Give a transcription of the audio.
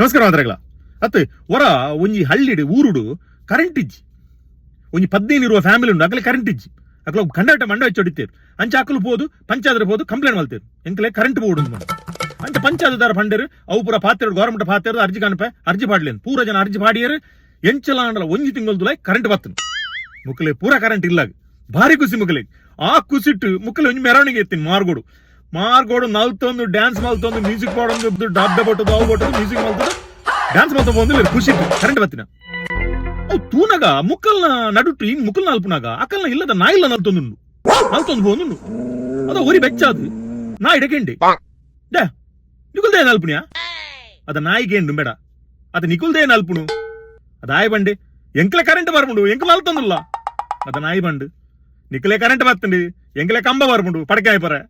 ನಮಸ್ಕಾರ ಮಾತ್ರೆಗಳ. ಅತ್ ಒರ ಒಂಜಿ ಹಳ್ಳಿಡ್ ಊರುಡು ಕರೆಂಟ್ ಇಜ್ಜಿ. ಒಂಜಿ 15 ಇರುವ ಫ್ಯಾಮಿಲಿ ಉಂಡು, ಅಕಲೆ ಕರೆಂಟ್ ಇಜ್ಜಿ. ಅಕಲ ಕಂಡಾಟ ಮಂಡ ಹೊಡಿತೇರು. ಅಂಚ ಅಕಲು ಪೋದು ಪಂಚಾಯತ್ ಪೋದು ಕಂಪ್ಲೇಂಟ್ ಮಲ್ತೇರು, ಎಂಕಲೆ ಕರೆಂಟ್ ಬೋಡು. ಅಂಚ ಪಂಚಾಯತ್ ಪಂಡೇರು, ಅವು ಪೂರ ಪಾತೆರು, ಗೌರ್ಮೆಂಟ್ ಪಾತೆರು, ಅರ್ಜಿ ಕನಪೆ, ಅರ್ಜಿ ಪಾಡ್ಲೇನು. ಪೂರ ಜನ ಅರ್ಜಿ ಪಾಡಿಯರು. ಎಂಚಲ ಒಂಜಿ ತಿಂಗಳು ಕರೆಂಟ್ ಬತ್ತನು. ಮುಕ್ಕಲೆ ಪೂರ ಕರೆಂಟ್ ಇಲ್ಲ, ಭಾರಿ ಖುಷಿ ಮುಕ್ಕಲೆ. ಆ ಖುಷಿಟ್ಟು ಮುಕ್ಕಲೆ ಒಂಜಿ ಮೆರವಣಿಗೆ ಎತ್ತೀನಿ ಮಾರ್ಗೋಡು ಮಾರ್ಗೋಡು, ನಲ್ತೊಂದು, ಡ್ಯಾನ್ಸ್ ಮಲ್ತೊಂದು, ಮ್ಯೂಸಿಕ್ ಪಾಡೊಂದು, ಡಬ್ಬೆ ಬೊಟ್ಟದು, ಅವು ಬೊಟ್ಟದು, ಮ್ಯೂಸಿಕ್ ಮಲ್ತೊಂದು, ಡ್ಯಾನ್ಸ್ ಮಲ್ತ ಪೋಂದು ಖುಷಿ ಕರೆಂಟ್ ಬತ್ತಿನ. ಅವು ತೂನಗ ಮುಕ್ಕಲ್ನ ನಡುಟ್ಟು ಹಿಂಗ್ ಮುಕ್ಕಲ್ನ ಅಲ್ಪುನಾಗ ಅಕಲ್ನ ಇಲ್ಲದ ನಾಯಿಲ್ಲ ನಲ್ತೊಂದುಂಡು, ನಲ್ತೊಂದು ಪೋಂದುಂಡು. ಅದ ಒರಿ ಬೆಚ್ಚಾದು ನಾ ಇಡಕೆಂಡಿ ಡೇ, ನಿಕುಲ್ದೇ ನಲ್ಪುಣ್ಯಾ? ಅದ ನಾಯಿಗೇಂಡು ಬೇಡ, ಅದ ನಿಕುಲ್ದೇ ನಲ್ಪುಣು? ಅದ ಆಯ್ ಬಂಡೆ, ಎಂಕ್ಲೆ ಕರೆಂಟ್ ಬರ್ಪುಂಡು, ಎಂಕ್ ನಲ್ತೊಂದುಲ್ಲ. ಅದ ನಾಯಿ ಬಂಡು, ನಿಕ್ಲೆ ಕರೆಂಟ್ ಬತ್ತಂಡು, ಎಂಕ್ಲೆ ಕಂಬ ಬರ್ಪುಂಡು, ಪಡಕೆ ಆಯ್ಪರೆ.